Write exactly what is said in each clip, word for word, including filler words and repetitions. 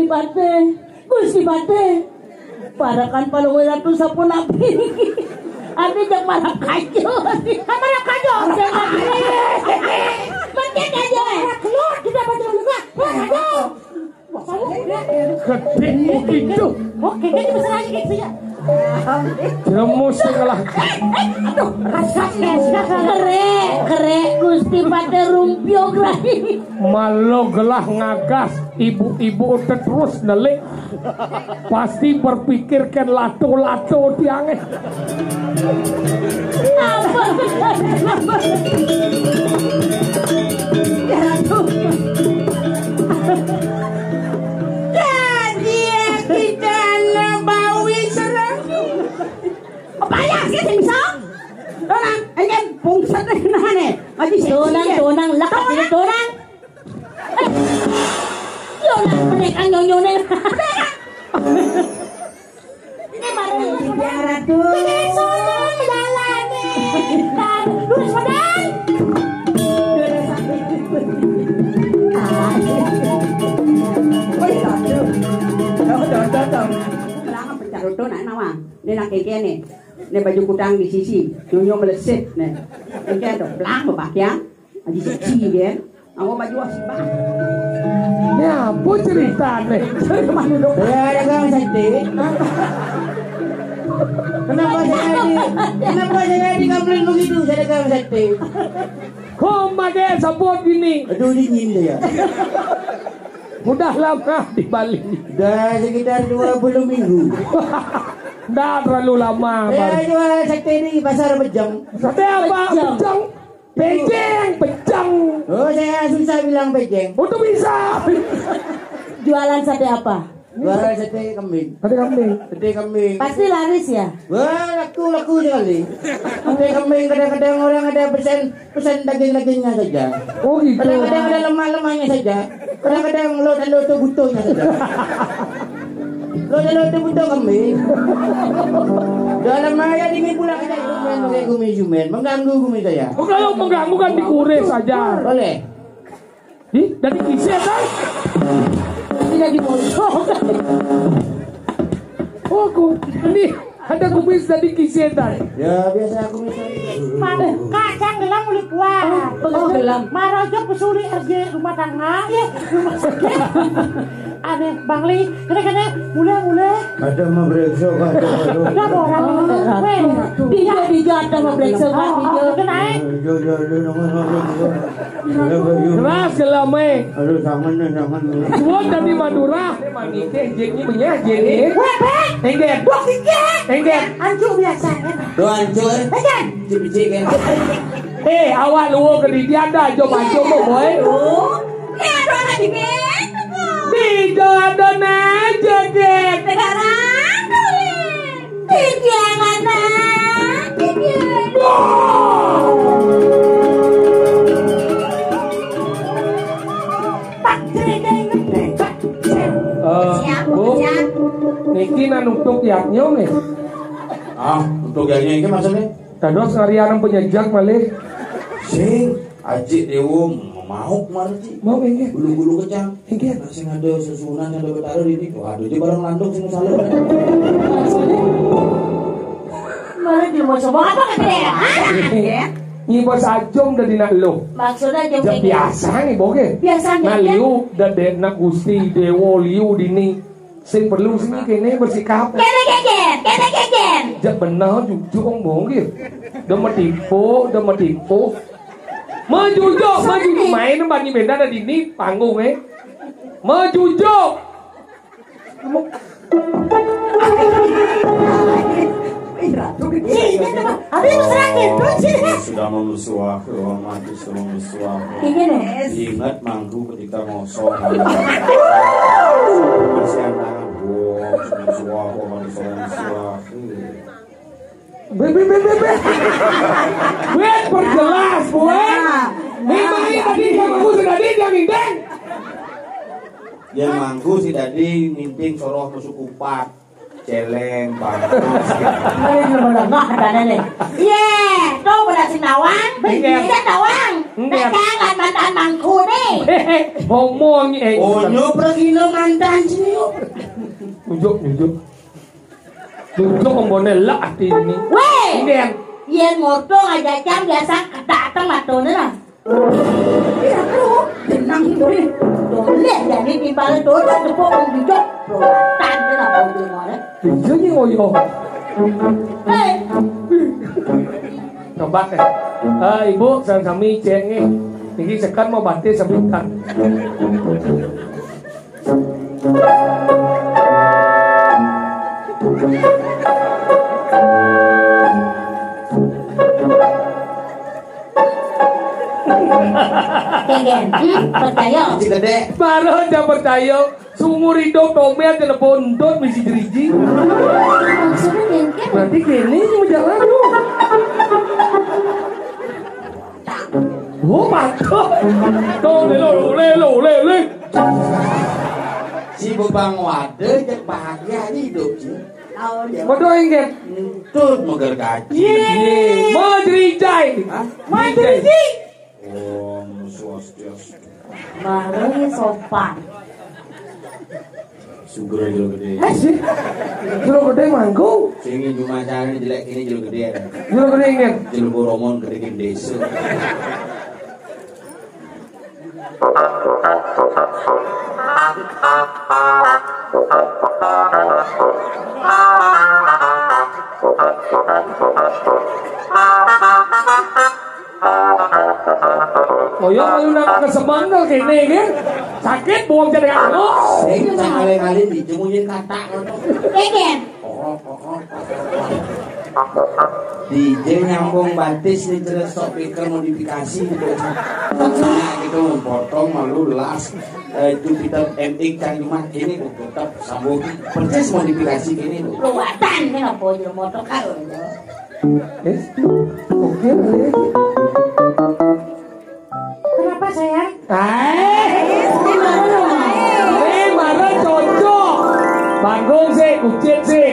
Patih, Gusti Patih. Parakan Palungguh Ratu sapunapi niki? Adi jak marap kajo. Marap kajo. Makin kajo. Keluar kita baca juga. Keluar kajo. Gedhe begitu. Oke, ini besar lagi kayak saya. Jeremus sing ngelah. Aduh, rasanya sudah. Kerek, kerek, Gusti Patih Rumpio, Rai. Malo gelah ngagas, ibu-ibu udah terus nelik. Pasti berpikir kan lato-lato tiangnya. Apa? Ya, tuh. Jadi kita bawi serang. Apa ya sih sing bisa? Orang, ini pungset nih, nah, nih. Ngaji sih. Tunang, tunang, lekas ini tunang. Yo, nak menekan nyonyone. Ini baru biar tuh. Ini sono jalan nih. Dan lurus padahal. Woi, aduh. Jauh, jauh, jauh, jauh. Belakang pecah roto, nak, nawa. Ini nak keke nih. Ini baju kudang di sisi. Nyonyo meleset, nih. Keke tuh, belang, bebak ya. Aji siji dia. Aku baju asli banget. Ini apa ceritanya? Saya dagang sate. Kenapa saya di, kenapa saya dikampling begitu? Saya dagang sate. Kok pakai sabut gini? Aduh, dingin dia. Udah lama di Bali. Udah sekitar dua puluh minggu. Nggak terlalu lama, Bang. Saya jual sate di Pasar Pejeng. Sate apa? Pejeng. Pejeng, pejeng. Oh, saya susah bilang pejeng. Untuk bisa. Jualan sate apa? Jualan sate kambing. Sate kambing. Sate kambing. Pasti laris ya? Wah, laku, laku sekali. Sate kambing kadang-kadang orang ada pesan, pesan daging-dagingnya saja. Oh, gitu. Kadang-kadang ada lemak-lemaknya saja. Kadang-kadang lo talo tu butuhnya saja. Lo talo tu butuh kambing. Dalam maya dingin pula kita itu main pakai gumi sumen. Mengganggu gumi saya. Oh, kalau mengganggu kan dikuris saja. Boleh. Ih, dari kise, kan? Ini lagi mau. Oh, aku. Ini ada kumis dari kise, kan? Ya, biasa aku misalnya. Kacang gelam ulit kuah. Oh, gelam. Maraja pesuli R G rumah tangga. Ya, rumah sakit. Aneh, Bang Li. Kene, kene, mulai, mulai. Ada mau brengsek, ada, aduh. Udah, mau orang. Weh. Tiga, tiga, ada mau brengsek, Pak. Oh, tiga. Udah naik. Iya, iya, iya, iya, iya, iya. Keras gelame. Aduh, sangen nih, sangen nih. Suwun dadi Madura. Manite jenenge menyah jenenge. Weh, Pak. Enggak. Bos iki. Enggak. Anjuk biasa. Lo hancur. Enggak. Cik-cik kan. Eh, awak luwur ke didi ada aja macam boy. Oh. Ya, ada lagi, Bek. Tidak ada aja, Dek. Sekarang tulis. Tidak ada. Tidak. Wah. Pak Dredeng, Pak Dredeng. Eh, siap, Bu, siap. Niki nan untuk yaknya nih. Ah, untuk yaknya ini maksudnya? Dados ngarianan penyejak malih. Sing, ajik dewa mau marji. Mau, inggih. Bulu-bulu kecang. Inggih. Nah, sing ada sesuunan, sing ada betara di ini. Waduh, dia barang landung sing salah. Maksudnya? Malah dia mau coba apa kata dia? Hah? Ya. Ngiba sajom dadi nak lo. Maksudnya jom. Ya, ini biasa nih, boge. Biasa nih, nah, ya. Liu, dadi nak Gusti Dewa liu dini. Sing perlu sing kene bersikap. Kene keken, kene keken. Jak bener jujur wong bohong ki. Udah metipu, udah metipu. Mejujur, mejujur. Main bani beda ada di ini panggung, eh. Mejujur. Ih, Ratu gede. Iya, iya, coba. Habis mesra gitu sih. Sudah memesuah, mati sudah memesuah. Ini nih. Ingat mangku ketika ngosong. Masih tangan. Wah, memesuah, memesuah, memesuah. Be, be, be, be, be. Weh, perjelas, weh. Nah, ini nah, tadi yang aku sudah di yang mindeng. Yang mangku si tadi minting soroh masuk kupat. Celeng, bagus. Ini belum menengah katanya nih. Iya, tuh pada si Nawang, Iya. Iya Nawang. Iya. Nah, jangan mantan mangku nih. Ngomong, eh. Oh, nyup lagi no mantan sini. Nyup, nyup. Nyup, ngomongnya lah hati ini. Weh. Ini yang Yen moto aja jam biasa datang matone lah. Iya, tuh, jenang itu nih. Tuh, lihat ya, ini timbal tuh, tuh, tepuk, dijok. Tuh, tante lah, kalau dia mau, ya. Iya, iya, oh, iya. Hei. Coba, eh. Eh, Ibu, sami-sami cek nih. Ini sekan mau batis sebentar. Kengken, hmm, percaya. Gedé. Baru aja percaya. Seumur hidup Tommy aja telepon ndut misi jeriji. Maksudnya kengken? Berarti kene yang jalan lu. Oh, mantap. Tuh, lelo, lelo, lele. Si Bebang Wade cek bahagia aja hidup sih. Waduh, inggih. Nuntut meger gaji. Ye. Mau dirijai. Hah? Mau dirijai. Om Swastiastu. Baru sopan. Sugra jero gedé. Eh, sih. Jero gedé mangku. Sing cuma carane jelek ini jero gedé. Jero gedé inggih. Jero boromon gedé desa. Oh ya, lu nak kesemang kok kene iki. Sakit buang jadi anu. Sing kali-kali dijemur kata ngono. Kengken. Oh, oh, oh. D J nyambung batis nih terus sok pikir modifikasi gitu. Nah, gitu potong malu las eh, Jupiter M X cang cuma ini Bu, tetap sambung persis modifikasi ini Bu. Luatan kan apa aja motor kau. Eh, oke, oke. Kenapa sayang? Eh, eh, marah cocok. Panggung sih, kucit sih.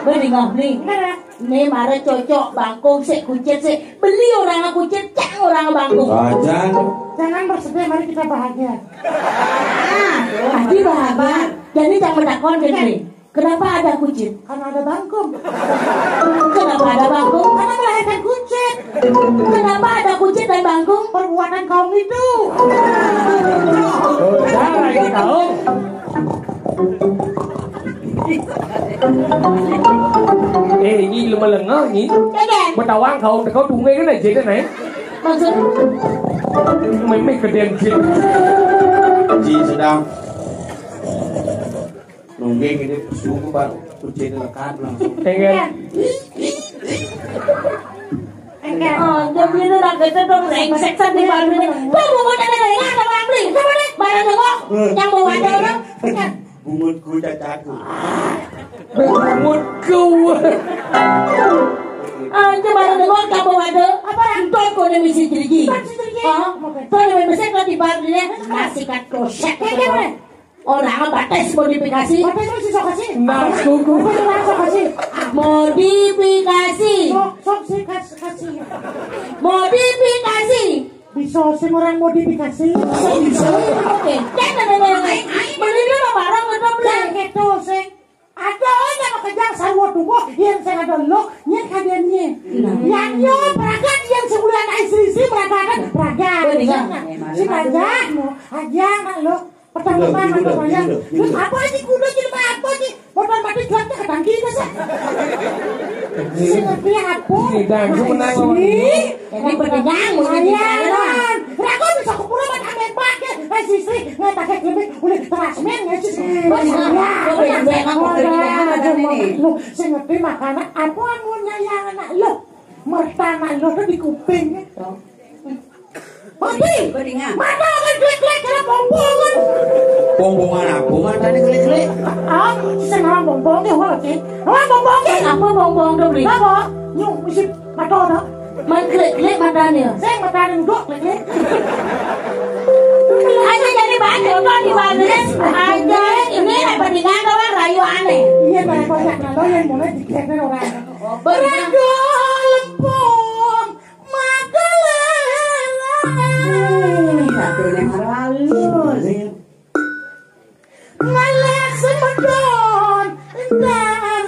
Beli nggak beli? Kenapa? Nih, mare cocok bangkung sik kucit sik. Beli orang kucit, cang orang bangkung. Wajan. Jangan bersedih, mari kita bahagia. Ah, tadi bahagia. Jadi jangan takon gini. Kenapa ada kucit? Karena ada bangkung. Kenapa ada bangkung? Karena melahirkan kucit. Kenapa ada kucit dan bangkung? Perbuatan kaum itu. Oh, cara ini kaum. Eh, ini lemah lengah ni. Kagak. Betawang kau, kau tunggu kan aja kan, eh? Maksud? Memeh gedeng jin. Ji sedang nungging ini suku baru kucing lekat langsung. Enggak. Enggak. Oh, jam ini nak kata dong, rengsek, santai banget. Tuh, bungut ada dari mana, Bang Bli? Coba deh, mana tengok? Yang bawa ada orang. Bungutku cacatku. Bungutku. Ah, coba ada tengok, kamu ada. Apa? Entah kau ni misi jeriji. Misi jeriji? Ah, apa? Kau ni misi kau tiba dia, nasi kat kosek. Kayak gimana? Orang batas modifikasi. Batas masih sok kasih. Nah, kuku. Batas masih sok kasih. Modifikasi. Sok, sok sih, kas-, kasih. Modifikasi. Bisa sih orang modifikasi. Bisa. Oke. Jangan ada yang lain. Beli dulu barang udah beli. Jangan gitu sih. Ada orang yang kejang sarwa tubuh, yang saya ada lo, yang kadian yang. Nah. Yang yo, peragak, yang sebulan ai sisi, peragak, peragak. Betul, kan? Si Raja, no. Aja, nak lo. Pertama-tama, gini, gini, gini. Terus apa sih kuda jadi apa sih? Motor mati cuatnya ke tangki itu sih. Sing ngerti apa? Tidak, aku menang. Ini pendengar, mau jadi jalan. Ragu bisa kepura buat ambil pakai. Eh, sisi, nggak pakai lebih, udah keras, men, nggak sih? Wah, iya, iya, iya, iya, iya, iya, iya, iya, iya. Lu, sing ngerti makanan, apa amunnya yang anak lu? Mertana lu tuh di kuping. Mati. Mata akan jelek-jelek, kena pompong kan. Pompong apa? Matanya jelek-jelek. Ah, sing ngomong pompong, ya, wah, sih. Ngomong pompong, ya. Apa pompong tuh, Bli? Apa? Nyuk, mesti mata ada. Mengklik-klik matanya. Saya matanya duduk, klik-klik. Aja jadi baju, kok dibalik. Aja, ini apa dengan orang rayu aneh. Barang banyak lalo yang mulai digeger orang. Rego lepung magelang. Hmm, satu yang halus. Ngalih semedon dahan.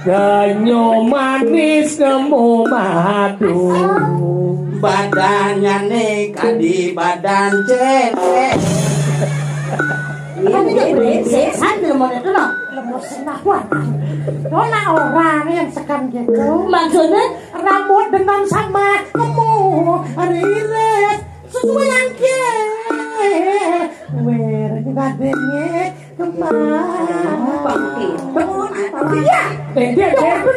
Ganyo manis nemu madu. Badannya nih kadi badan cewek. Ini dia berisik, sambil mau itu, no. Lemes, nah, wah. Nona orang yang sekam gitu. Maksudnya? Rambut dengan sama nemu riris. Sesuai yang ke. Wer, juga denge kemang. Bangkit. Iya. Denge, denge.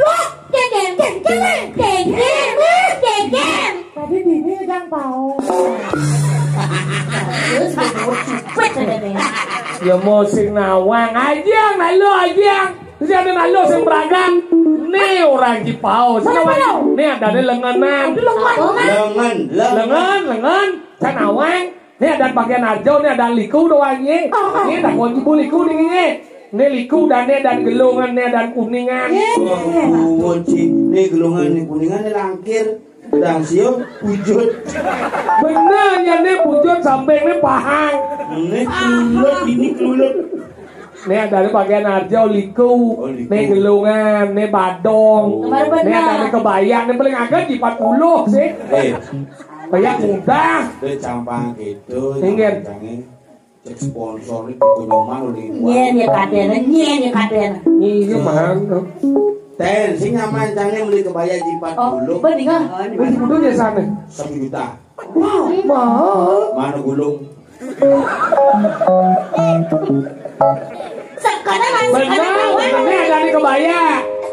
Denge, denge, denge, denge. Tadi dini yang tahu. Terus gue cupet aja deh. Ya mau sing nawang aja, nalo aja. Terus ada nalo sing beragam. Nih orang Cipau. Mana, mana? Nih ada nih lengenan. Aduh, lengan. Lengan, lengan. Lengan, lengan. Can awang. Nih ada bagian arjo, nih ada liku doang ye. Oh, oh. Nih ada kunci bu liku nih ye. Nih liku dan nih ada gelungan, nih ada kuningan. Ye. Oh, Ci. Nih gelungan, nih kuningan, nih langkir. Dang sio pujut. Bener ya, nih pujut sampai nih pahang. Nih kelulut, ini kelulut. Nih ada nih bagian arjo liku. Oh, liku. Nih gelungan, nih badong. Oh. Kemarin bener. Nih ada nih kebaya, nih paling agak di empat puluh sih. Eh. Kebaya mudah. Dia campang gitu. Inggih. Campangnya. Cek sponsor iki toko nyoman lho iki. Nyén ya kadene, nyén ya kadene. Iya, Mang. Ten, sing nyaman jane meli kebaya jipat. Oh, dulu. Bener, Kang. Wis kudu ya sane. Satu juta. Wow, mahal. Mana gulung? Sekone, Mas, sekone. Bener, ini ada nih kebaya.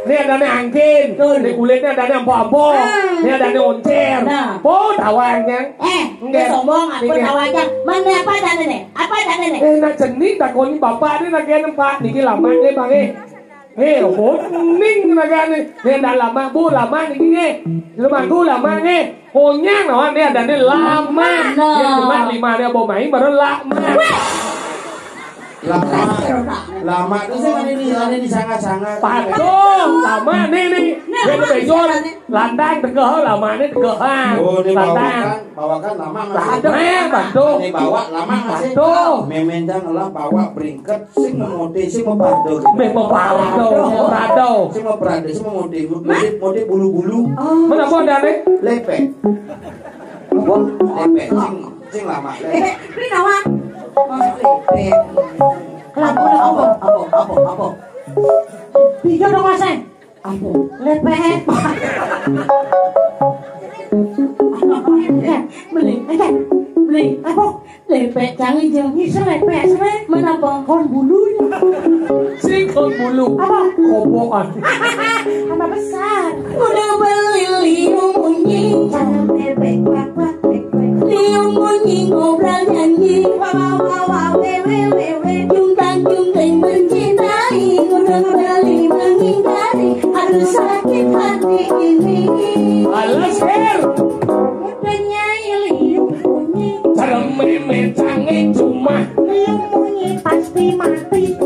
Ini ada nih angkin. Betul. Ini kulitnya ada nih empok-empok. Ah. Ini ada nih oncer. Nah. Oh, tawangnya. Eh, enggak sombong, aku tahu aja. Mana apa adane nih? Apa adane nih? Eh, nak jenih takoni bapak nih lagi nempak. Niki lama nih, Bang, eh. Eh, oh, ning lagi nih. Nih, dah lama, Bu, lama niki nih. Lu mangku lama nih. Konyang lawan nih adane lama. Nah. Ya, cuma lima nih, Bu, main baru lama. Weh. Lama. Lama tuh sih ada di, ada di sanga-sanga. Patuh, lama nih, nih. Nah, dia tuh bejol. Lantang tegeh, lama nih tegehan. Oh, ini lantang. Bawakan, bawakan lama masih. Lama, patuh. Ini bawa lama masih. Patuh. Memendang lah bawa beringket, sing memode, sing mepardo. Meh mepardo, mepardo. Sing mepardo, sing memode, mode, mode bulu-bulu. Oh. Mana apa ada nih? Lepek. Apa? Lepek, sing, sing lama. Eh, ini nama? Mas Lepek. Kenapa? Apa? Apa? Apa? Apa? Tiga dong, Mas, eh. Apa? Lepek. Eh, beli. Eh, beli. Apa? Lepek, jangan, jangan. Ini selepek, selepek. Mana apa? Kon bulu. Sing kon bulu. Apa? Kopokan. Tambah besar. Udah beli liu munyi. Jangan bebek, kuak, kuak, kuak, kuak. Liu munyi ngobrol nyanyi. Wah, wah, wah, wah, weh, weh, weh, weh. Jungkang jungkling mencintai. Udah beli menghindari. Aduh, sakit hati ini. Halus, Her. Udah nyai liu munyi. Cara meme canggih cuma. Liu munyi pasti mati.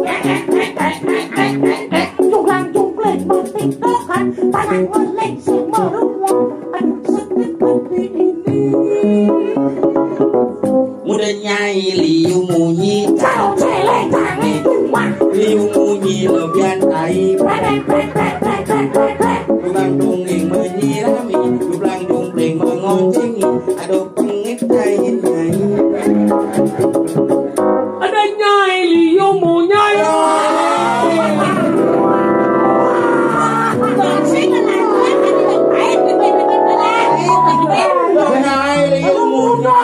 Cungklang cungkling mati tokan. Tanah ngeling semeruang. Aduh, sakit hati ini. Muda nyai liu munyi. Cau celeng tangi tuah. Liu munyi lebihan tai. Prek, prek, prek. Tukang dongeng menyirami. Jublang jumpling mengoncengi. Aduh, pengit tai nyai. Ada nyai liu munyi. Nyai liu munyi.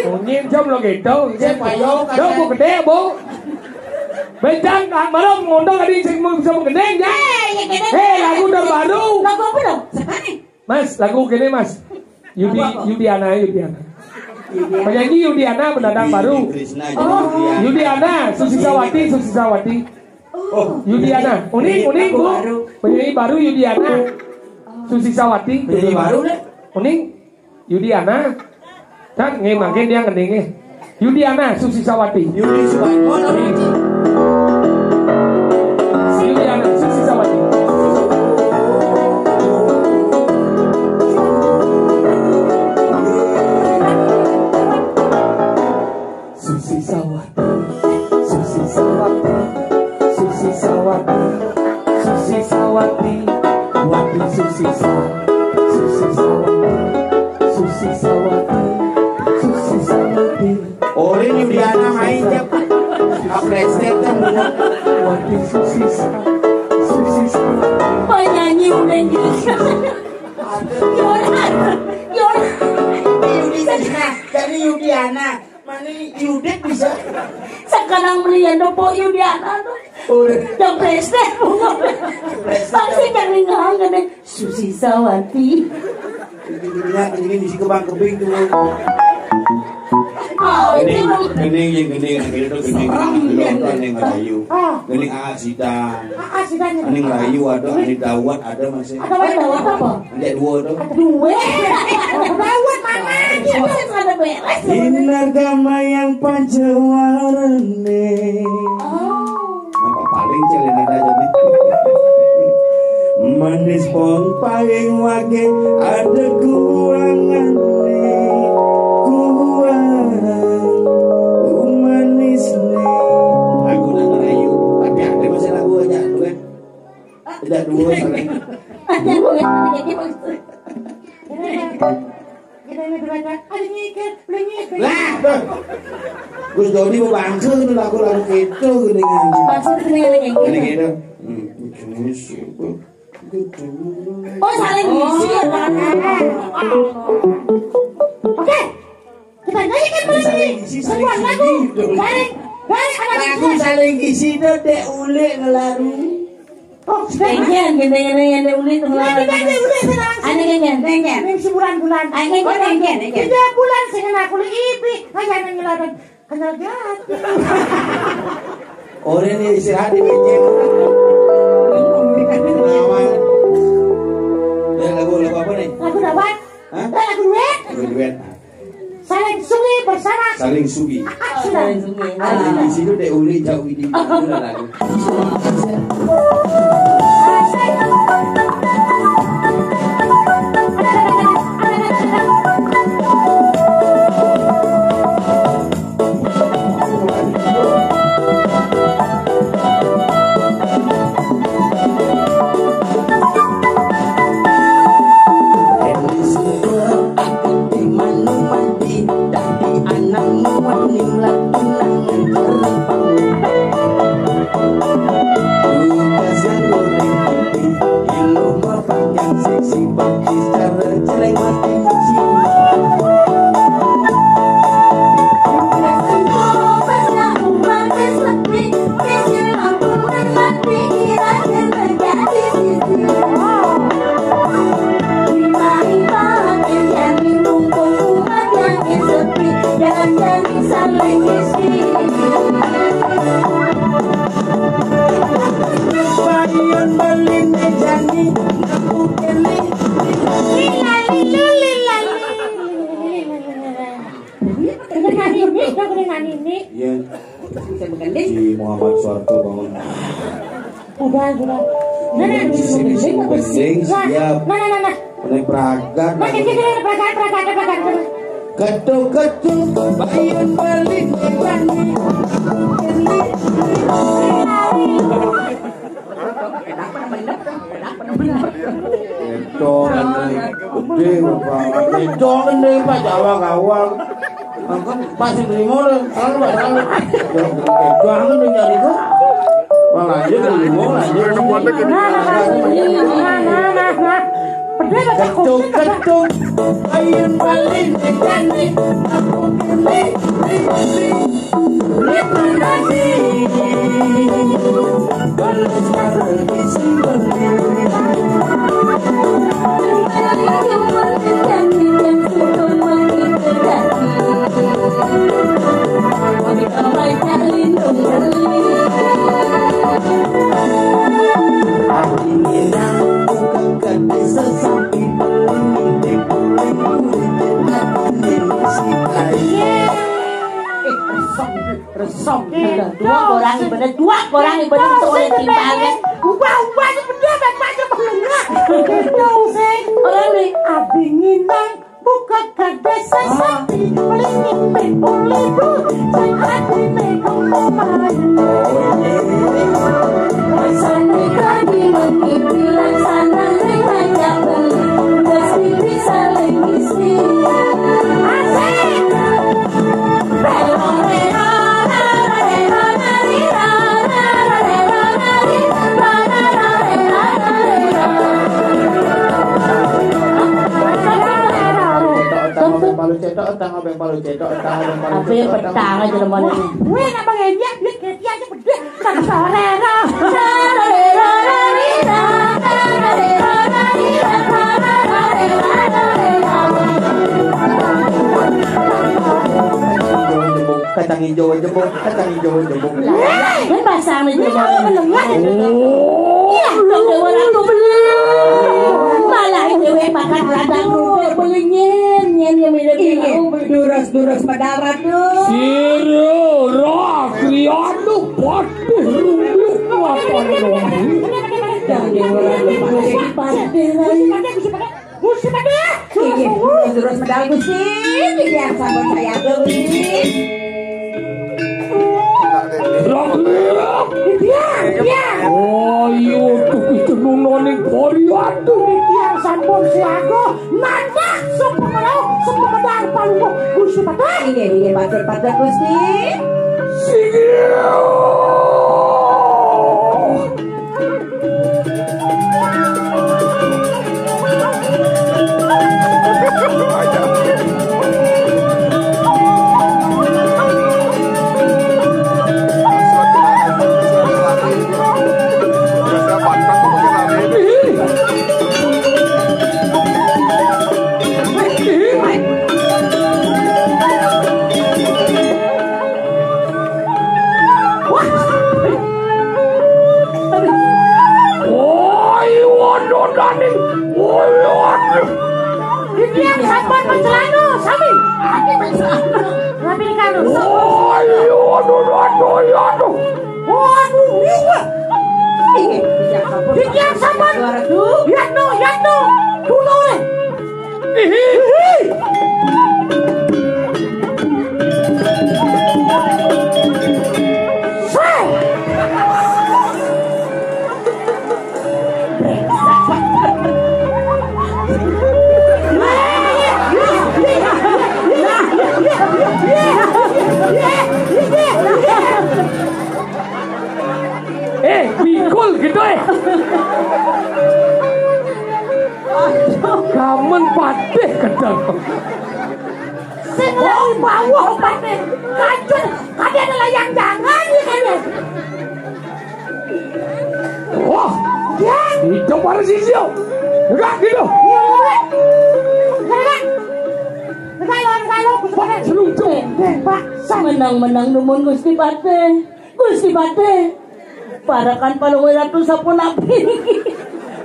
Munyi jam lo gitu. Saya payung, jam bu gede, Bu. Bejang kan malam ngondong tadi sing mau bisa gede ya. Eh, ya gede. Eh, lagu terbaru. Lagu apa dong? Siapa nih? Mas, lagu gini, Mas. Yudi, apa, apa? Yudiana, Yudiana. Penyanyi Yudiana, pendatang baru. Krishna, oh. Yudiana, Susi Sawati, Susi Sawati. Oh, Yudiana. Uning, uning, Bu. Penyanyi baru Yudiana. Susi Sawati. Penyanyi baru deh. Uning. Yudiana. Kan nggih mangke dia ngendinge. Yudiana Susi Sawati. Yudi Suwarno. Waduh, susis. Susis. Penyanyi udah gitu. Yoran. Yoran. Dari Yudiana. Mana Yudit bisa? Sekarang melihat dopo Yudiana tuh. Oh, udah. Yang presiden. Presiden. Pasti jangan ngangin. Susi Sawati. Ini, ini bisa kebang kebing tuh. Oh, ini itu. Gening, yang gening, yang gening tuh gening. Serem, gening, ya. Gening Rayu. Ah. Gening Aa Sidang. Aa Sidang. Gening Rayu ada, ini Dawat ada masih. Ada apa? Dawat apa? Ada dua tuh. Ada dua. Dawat mana? Dia tuh ada beres. Inar gamayang pancawarane. Oh. Apa paling celana aja nih? Manis pon paling wage ada kuangan nih. Kuang umanis nih. Lagu nak Melayu, tapi ada masih lagu aja tuh kan. Tidak dua soalnya. Ada dua yang jadi maksud. Kita ini berada, ada nyiker, boleh nyiker. Lah, tuh. Gus Doni mau bangsa gitu lagu-lagu gitu, gini ngaji. Maksud sini ada kayak Gini gitu. Gitu. Hmm, ini sih, Bu. Gitu. Oh, saling ngisi ya, Pak. Oke. Kita nyanyikan malam ini. Saling ngisi, saling sebuah lagu ngisi. Dari, dari anak Lagu muda. Saling ngisi, dek ulik ngelalu. Oh, sudah. Dengken, dengken, dengken, dengken, ulit, Nah, ulit. Kita ada udah sekarang. Ada dengken, dengken. Ini si bulan-bulan. Ah, dengken, dengken, dengken. Tiga bulan sing ngena kulit ipi, aja nang nyelatan. Kenal jatuh. Orang ini istirahat di meja. Lawan. Ya, lagu, lagu apa nih? Lagu dapat. Hah? Eh, lagu duet. Lagu duet. Saling sungi bersama. Saling sungi. Ah, sudah. Saling sungi. Ah, di situ dek ulik jauh ini. Udah lagu. Iya. Bisa bergending. Si Muhammad Suwarto bangun. Udah, udah. Nah, nah, di sini, sini, siap. Nah, nah, nah, nah. Mulai pragat. Nah, kita, kita, pragat, pragat, pragat, pragat. Ketuk, ketuk, bayun balik, balik. Kenapa nemen? Kenapa nemen? Itu, gede, Pak. Itu, gede, Pak, gawang-gawang. Aku pasti terima deh. Selalu, Pak, selalu. Jangan tuh nyari gua. Wah, lanjut, lanjut, lanjut, lanjut. Nah, nah, nah, nah, nah. Pedes, Pak. Ketuk, ketuk. Ayun balik, jani. Aku kini, kini, kini. Terima kasih. Balas, balas, isi, balas. Resong. Dua orang bener, dua orang bener, itu oleh timbangan. Ubah-ubah aja bener, baca bener. Itu sih. Orang nih. Abdi nginang, buka kades sesapi, melingin, meh, boleh, bu, cek hati, meh, ngomong main. Rasanya tadi lagi bilang sana, meh, ngajak beli, udah sih bisa lagi sih. Asik. Rero, rero, rero, rero, rero, rero. Cetok petang apa yang palu cetok petang apa yang palu Apa ya cetok petang petang. Aja teman ini. Weh, nak bang Enyek, dia kayak dia aja pedih. Kan sore roh. Kacang hijau jebong, kacang hijau jebong. Kan pasang aja teman ini. Oh. Iya, dong, dewa ratu belum. Malah dewe makan radang rumput, belum nyen, nyen, nyen, nyen, nyen. Duras-duras pada ratu. Sira ra kriana patih rumit lapan wong. Dadi ora patih, patih lagi. Gusti Patih. Inggih, terus medal Gusti. Biar sampun saya Gusti. Iya, iya. Oh, iya, tuh, itu nunoning Pori, aduh. Iki yang sampun siaga. Nambah sepemelo, sepemedar palungguh Gusti Patih. Inggih, inggih, patut, patut, Gusti. Sing. Woi, waduh, Dani. Woi, waduh. Iki yang sampun mencelana, sami. Iki mencelana. Rapi karo. Woi, waduh, waduh, waduh. Waduh, iya. Iki yang sampun. Yatno, yatno. Tunore. Ihi. Eh, pikul gitu, eh. Kamen patih kedeng. Sing lagi bawah patih. Kacun, kadene layang jangan ya, kan, ya. Wah, ya. Itu para sisyo. Enggak gitu. Iya, iya, iya. Enggak, enggak. Enggak, lo, enggak, lo. Pak, seruncu. Eh, Pak, menang-menang numun Gusti Patih. Gusti Patih. Parakan palungguh ratu sapunapi.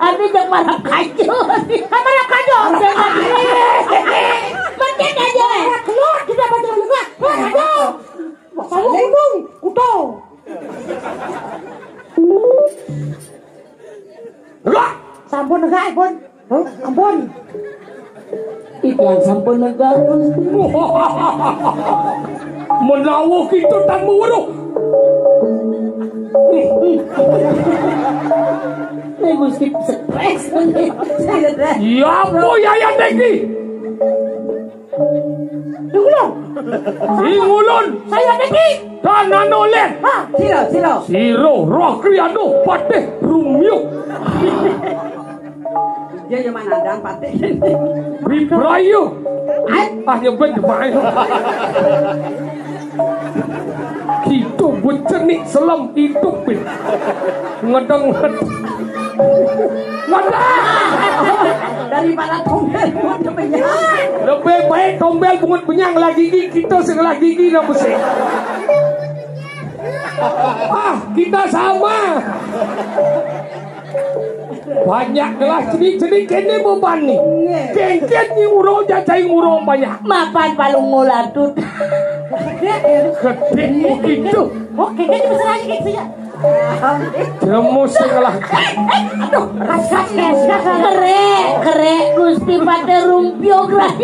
Ati jek marap kajo. Kan marap kajo. Jek marap. Mungkin aja. Keluar kita pada luka. Aduh. Saya gunung, kuto. Lah, sampun negak, pun. Hah? Ampun. Iki yang sampun negak, Gusti. Menawa kita tak meweruh. Nek Gusti stres. Ya apa ya, ya, Deki? Sing ulun. Sing ulun. Saya Deki. Tanah noleh. Ha, sira, sira. Sira roh kriana patih rumyuk. Dia yang mana ada patih? Bibrayu. Ai. Ah, nyebut bae. Kita becenik selem hidup, Bin. Ngedeng. Ngedeng. Daripada tombel bungut kepenyang. Lebih baik tombel bungut penyang lagi gigi, kita sing lagi gigi nang besik. Ah, kita sama. Banyak lah jenis-jenis kene beban ni. Kengken ni urung jajai urung banyak. Mapan palung ngulatut. Gedhe begitu. Oh, kengken bisa lagi kayak saya. Jemu sing lah. Aduh, rasanya kerek, kerek Gusti Patih Rumpio, kerek.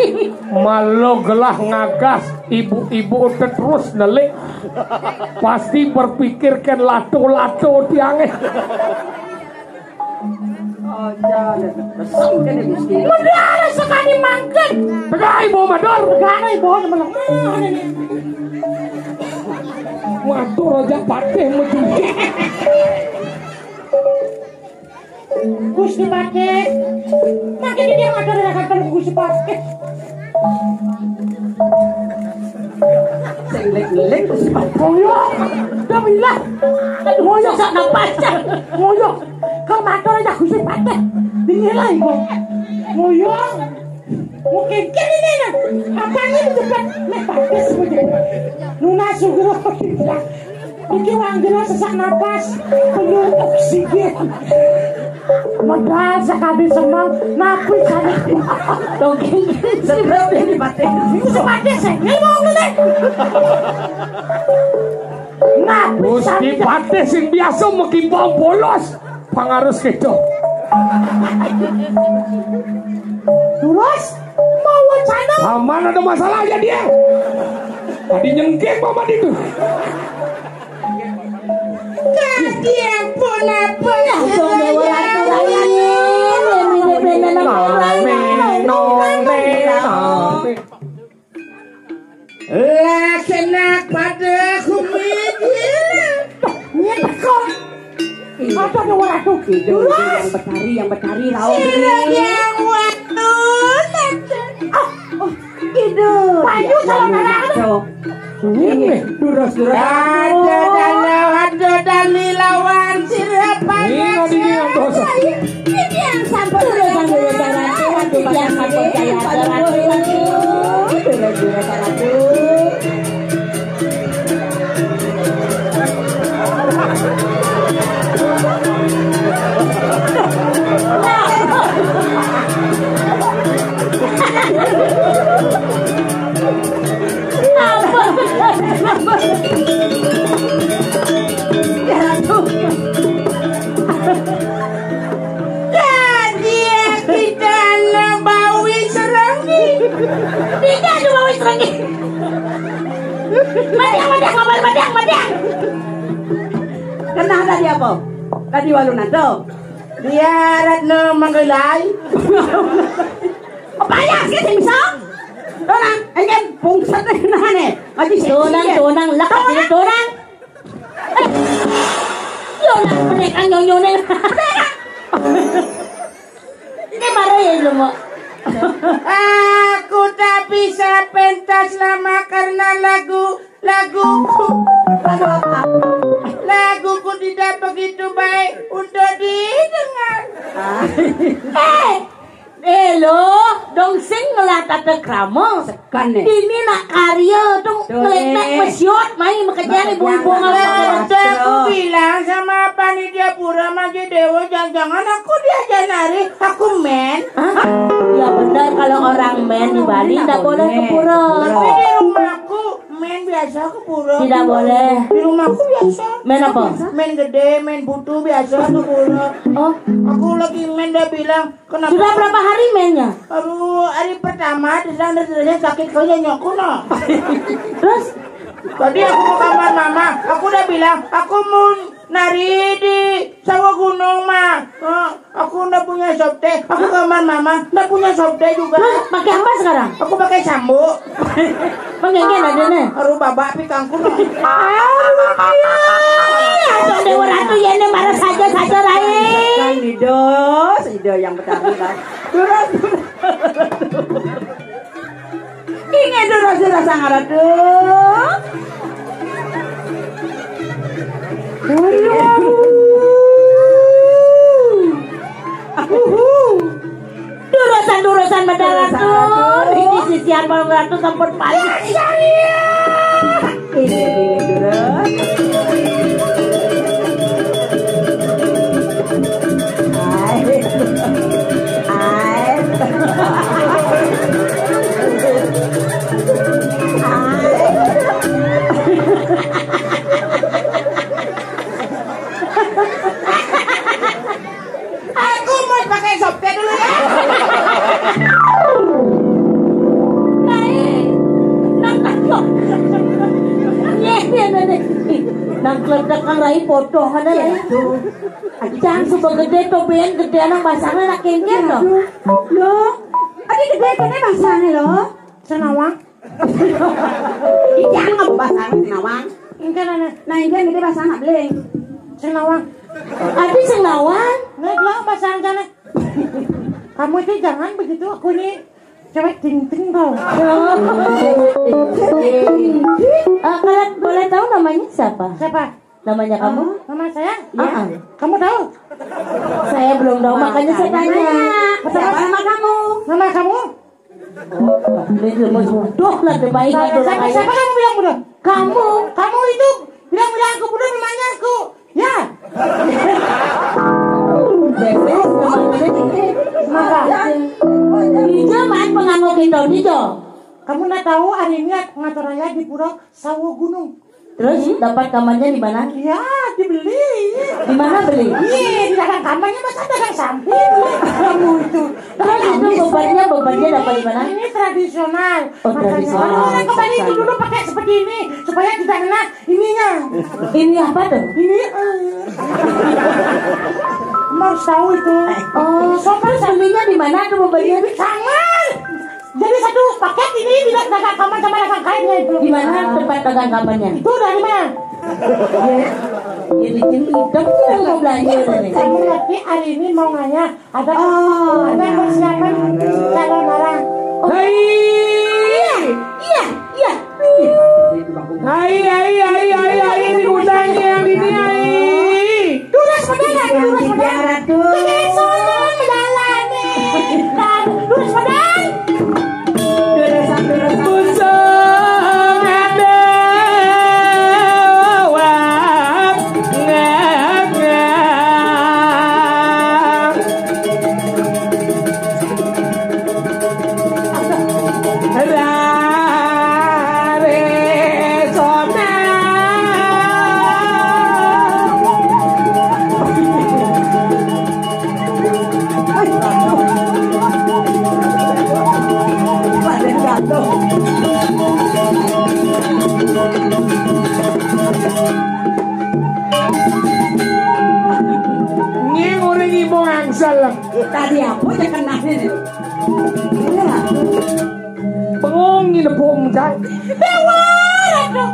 Malah gelah ngagas ibu-ibu terus nelik. Pasti berpikirkan lato-lato tiange. Mesum kene Gusti. Mudar sekali mangken. Tegak ibu matur. Tegak ibu matur. Matur aja patih metu. Gusti Patih. Makin dia matur dengan Gusti Patih. Lek-lek terus ngoyo. Damilah. Ngoyo sak napas. Ngoyo. Kau matur aja Gusti Patih. Dinilai kok. Ngoyo. Mungkin kene nah. Apa ini cepat? Nek bagus. Luna sugro. Iki wong jelas sesak napas. Penuh oksigen. Modal sekali semang, napi sana. Dongeng sebelah ini batin. Sepatih sengil mau ngene. Napi Gusti sana. Patih sing biasa mekipong polos. Pangarus kedo. Terus mau wacana. Aman, ada masalah aja dia. Tadi nyengkek paman itu. Kaki ampun apa ya? Nome, nome, nome. Lah kena pada kumit. Nyekok. Apa ada orang tuh? Terus yang betari, yang betari, rauh. Sirah yang waktu. Ah, oh, itu. Payu kalau nana. Ini durus-durus. Ada dan ada dan dilawan sirah panas. Ini yang bos. Ini yang sampai. Durus-durus. Durus-durus. Kan dia kita anak bawi serangi. Tidak ada bawi serangi. Madiang, madiang, madiang, madiang, madiang. Kenapa tadi apa? Tadi walu nanto. Dia Ratna manggelai. Apa ya sih sing bisa? Orang, engken pungset nih, nah, nih. Ngaji sih. Tunang, tunang, lekat ini tunang. Yo lah, mereka nyonyone. Ini marah ya, Jomo. Aku tak bisa pentas lama karena lagu, laguku. Lagu apa? Laguku tidak begitu baik untuk didengar. Ah. Eh, eh, lo, dong sing ngelatata krama. Kan nih. Ini nak karya tuh. Tuh, ngelek-ngelek eh. Mesiot, main makanya ibu-ibu. Makanya aku bilang sama panitia pura, Maji Dewa, jangan-jangan aku diajak nari, aku men. Hah? Ya benar, kalau orang men di Bali nggak boleh ke pura. Tapi di rumahku men biasa ke pura. Tidak boleh. Di rumahku biasa. Men apa? Men gede, men butuh biasa ke pura. Oh. Aku lagi men, dia bilang, kenapa? Sudah berapa hari mennya? Aduh, hari pertama, terus terusnya sakit kerja nyoku no. Terus? Tadi aku mau kamar mama, aku udah bilang, aku mau nari di Sawah Gunung, Ma. Eh, aku ndak punya sopte, aku kamar mama, ndak punya sopte juga. Terus pakai apa sekarang? Aku pakai sambo. Pengennya ada nih. Aduh, babak pikangku no. Aduh, Dewa Ratu ya ini marah saja saja lain. Kan Ido, Ido yang bertanggung. Durus. Ingat durus-durus sangat aduh. Uhuh. Durusan-durusan mendarat tuh. Ini sisian malam ratu sampun paling. Ini, ini, durus. Hai. Hai. Hai. Aku mau pakai sopte dulu ya. Kae. Nang tangkok. Ye, ye, ye, ye. Ih, nang kletek kang rai podo ngene lho. Aduh. Ancang suba gede to ben gede nang basangnya nak kengken to. Loh, adi gede kene basangnya lho. Senawang. Iki anu ngomong bahasa Arab nawang. Engke ana. Nah, engke ngene bahasa Arab, Bling. Senawang. Adi sing nawang. Nek lo bahasa Arab sana. Kamu itu jangan begitu, aku ini Cewek ting ting tuh. Eh, kalau boleh tahu namanya siapa? Siapa? Namanya kamu? Ah, nama saya? Ya. Ah, ah. Kamu tahu? Saya belum tahu, makanya saya tanya. Siapa nama kamu? Nama kamu? Ini lemes bodoh lah, dia baik. Siapa, siapa, siapa kamu bilang bodoh? Kamu. Kamu itu bilang-bilang aku bodoh, namanya aku. Ya. Beres namanya. Maka. Ijo main pengaku kita, Ijo. Kamu nak tahu hari ini ngatur raya di Pura Sawo Gunung. Terus dapat kamarnya di mana? Ya, dibeli. Di mana beli? Iya, di dagang kamarnya, masa dagang samping? Kamu itu. Terus itu bebannya, bebannya dapat di mana? Ini tradisional. Oh, makanya tradisional. Orang kembali itu dulu pakai seperti ini supaya tidak kena ininya. Ini apa tuh? Ini, eh. Kamu harus tahu itu. Oh, sopan. Terus belinya di mana tuh bebannya? Di kamar. Jadi satu paket ini tidak dagang kamar sama dagang kainnya itu. Di mana tempat dagang kamarnya? Itu dari mana? Ya, ya, di sini. Kamu mau belanja dari? Kamu nanti hari ini mau ngaya ada, oh, ada persiapan calon orang. Oh. Hai. Iya, iya, iya. Hai, hai, hai, hai, hai, ini gudangnya yang ini, hai. Durus bener, durus bener. Ratu. Ini sono menjalani. Dan durus bener. Durus, durus. Usung ada wang nganga. Rare sona. Ngi ora ngimong angsel. Tadi apa aja kena ini? Iya. Bengong ini bom, Cang. Dewa, aduh.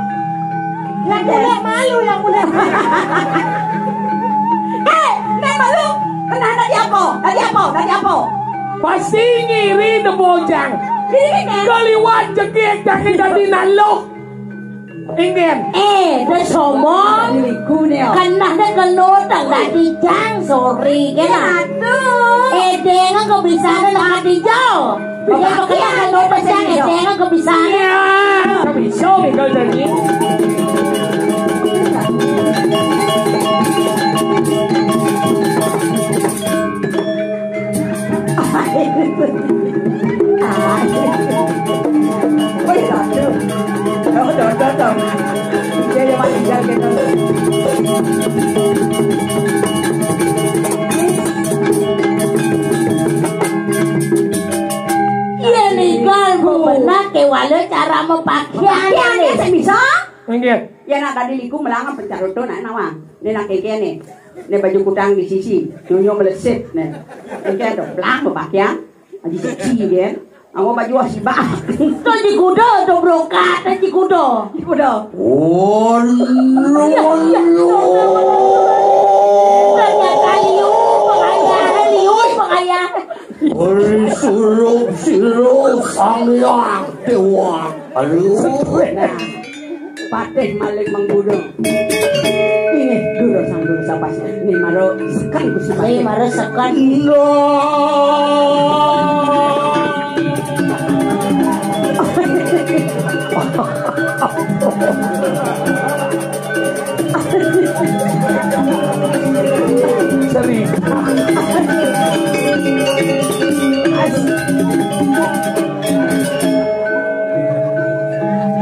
Yang boleh malu, yang boleh. Eh, ndak malu. Kena tadi apa? Tadi apa? Tadi apa? Pasti ngiri ne bojang. Ini kan? Kaliwat jegek, jangan jadi naluh. Ingen. Eh, de sombong. Liku ne, oh. Kena de kena tak tadi jang, sorry, kena. Aduh. Eh, dengan kebiasaan nak dijauh. Dia pakai yang kena pecah, eh, dengan kebiasaan. Iya, kebiasaan, kalau jadi. Iya, nih, gal, Bu, benar, kayak wale cara mau pakaian. Pakaian, ini. Saya bisa? Nggih. Ya, nak tadi liku melangan pecah roto, nak nawa. Ini nak keke nih. Ini baju kudang di sisi, nyonyo melesit nih. Ini ada belang berpakaian, lagi seksi dia. Aku baju asibah. Tuh di kuda, tuh brokat, tuh di kuda. Di kuda. Oh, no, no. Liu, pengayah, liu, pengayah. Oi, surup, sirup, sang yang dewang. Aduh. Nah. Patih malik menggudo. Ini dulu sang dulu sapa sih? Ini maro sekan Gusti Patih. Ini maro sekan. Seri.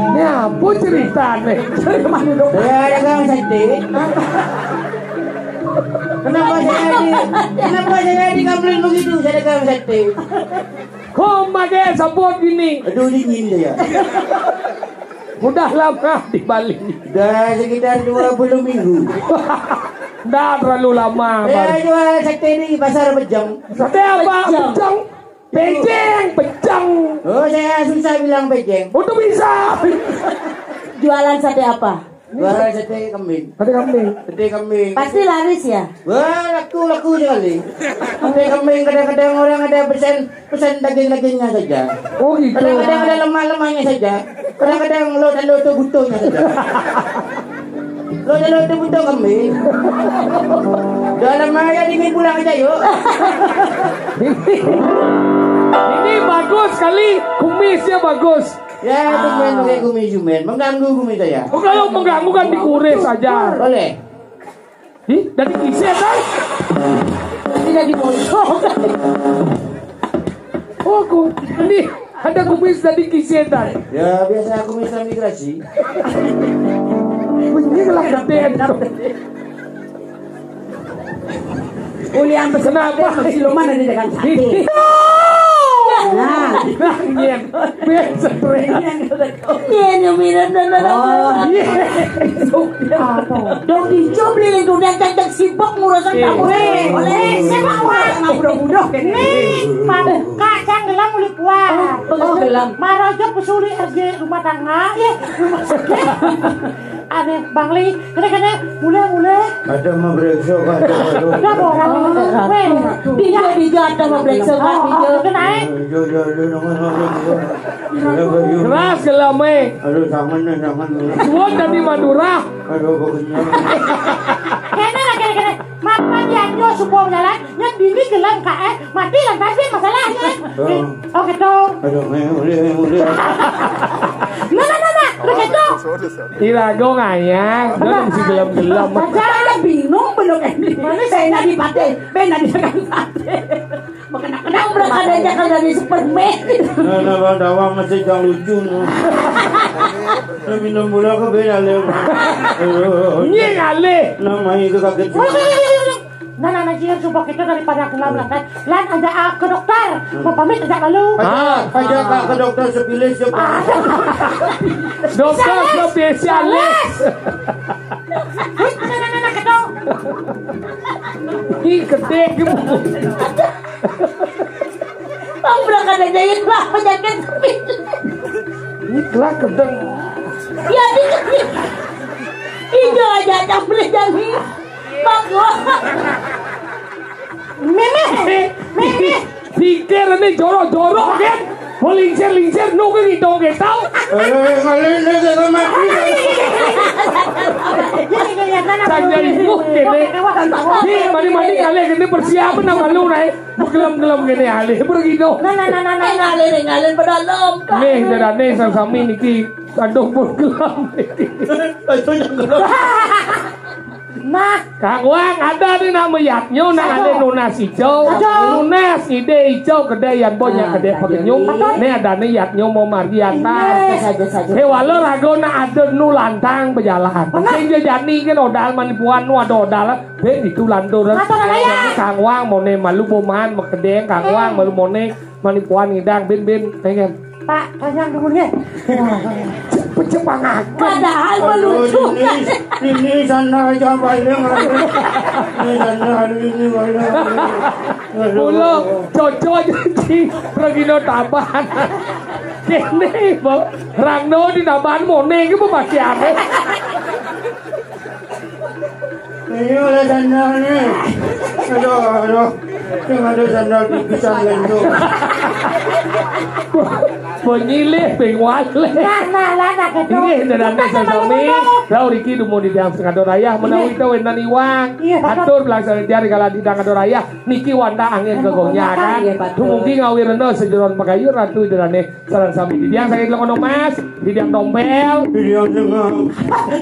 Ini apa ceritanya? Saya dagang sate. Kenapa saya di, kenapa saya dikampling begitu? Saya dagang sate. Kok pakai sabut gini? Aduh, dingin dia. Udah lama di Bali. Udah sekitar dua puluh minggu. Nggak terlalu lama, Bang. Saya jual sate di Pasar Pejeng. Sate apa? Pejeng. Pejeng. Pejeng, pejeng. Oh, saya susah bilang pejeng. Udah bisa. Jualan sate apa? Wah, sate kambing. Sate kambing. Sate kambing. Pasti laris ya? Wah, laku, laku sekali. Sate kambing kadang-kadang orang ada pesan, pesan daging-dagingnya saja. Oh, gitu. Kadang-kadang ada lemak-lemaknya saja. Kadang-kadang lo dan lo tu butuhnya saja. Lo dan lo tu butuh kambing. Dalam aja dingin pulang aja yuk. Ini bagus sekali, kumisnya bagus. Ya, itu main pakai kumis, main mengganggu kumis saya. Oh, kalau mengganggu kan dikuris saja. Boleh. Ih, dari kisi kan? Tidak dibosok. Oh, ku, ini ada kumis dari kisi kan? Ya, biasa kumis transmigrasi. Bunyi lah gede. Ulian pesenapa? Siluman ada dengan sate. Nah, nah, iya. Biasa. Iya, yang minum dan Oh, iya. Dong dicob lilin dunia cacak sibuk ngurusan kamu eh. Oleh siapa kuat sama budak-budak ini. Pak, kacang gelang mulai kuat. Oh, gelang. Maraja pesuli R G rumah tangga. Iya, rumah sakit. Aneh Bangli, kene kene, mulai mulai. Ada mau berengsok, ada baru. Udah mau kamu. Weh, dia dia ada mau berengsok kan dia. Kena eh. Yo yo yo nongon nongon yo. Yo yo. Keras gelame. Aduh sangan nih sangan. Suwon dari Madura. Aduh kok kenyang. Kene lah kene kene. Makan ya nyo supo jalan, nyo dini gelam kae, mati lantas ya masalahnya. Oh. Oh gitu. Aduh, mulai mulai. Nah nah nah nah, begitu. Irago ngayah, dia mesti gelem-gelem. Jangan bingung belum ini. Mana saya nak dipate, ben nak dipate. Makanya kena udah ada jangan dari Superman. Nah, nah, bang dawang masih jang lucu no. Nah, minum bola ke beda lewat. Ini ngalih. Nama itu kaget. Nah, nah, nah, jiran sumpah kita daripada kelam lantai. Lan aja ah, ke dokter. Mau pamit aja lalu. Ah, aja kak ke dokter spesialis ya pak. Dokter spesialis. Nah, nah, nah, nah, nah, kedok. Ih, gede gitu. Bang berangkat aja ya, Bang, penyakit. Ini kelak kedeng. Ya, di Ijo aja tak boleh jadi. Bang, gua. Meme, meme. Pikir ini jorok-jorok kan? Mau lingsir-lingsir nunggu gitu gitu. Eh, kali ini kita mati. Tanya ibu kene. Di mani-mani kali kene persiapan nama lu rai. Bergelam-gelam kene alih pergi do. Nah nah nah nah nah. Ngalir ngalir pedalem. Nih dadane sami niki. Aduh bergelam. Itu yang gelam. Nah, Kang Wang ada nih nama yatnyo nang ada nunas ijo. Nunas ide ijo kedai yang banyak kedai pekenyung. Nih ada nih yatnyo mau margi atas. Hewalo rago nak ada nu lantang berjalan. Sing jajani kan odal manipuan nu ada odal. Ben itu lantur. Kang Wang mone malu boman mekedeng Kang Wang malu mone manipuan ngidang ben ben pengen. Pak, panjang dulu nih. Pecepangakan. Padahal melucu. Ini sana aja paling. Ini sana ini paling. Pulo cocok aja sih. Regino taban. Kene, Bang. Rangno di taban mone iki pasti aneh. Ini oleh sandal nih. Aduh, aduh. Sing ada sandal pipisan lendo. Penyilih ping wale. Nah, nah, lah nak itu. Ini dadane sami. Rau riki dumun di tiang sing ado rayah menawi kita wenan iwang. Atur pelaksanaan jari kala di dang ado rayah. Niki wanda angin kegonyakan. Dumugi ngawirna sejeron pagayur ratu dadane. Sareng sami titiang saking Lekono Mas, titiang Tompel, titiang Sengam,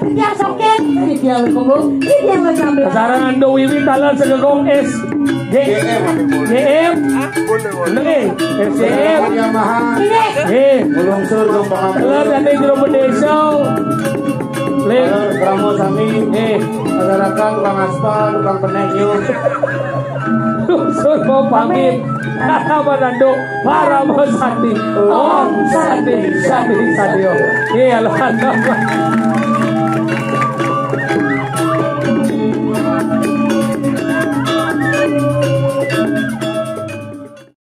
titiang Sokin, titiang Lekunggung, titiang Lecambe. Sareng Ando Wiwit taler Segegong S G M, G M, Nggih, S G M. Yamaha. Nggih. Ngelungsur ke Pangampura. Taler dadi Jero Bedeso. Lin. Taler Kramo sami. Nggih. Masyarakat tukang aspal, tukang penek yo. Lungsur mau pamit. Manando Parama Santi. Om Santi, Santi, Santi Om. Iya, lah.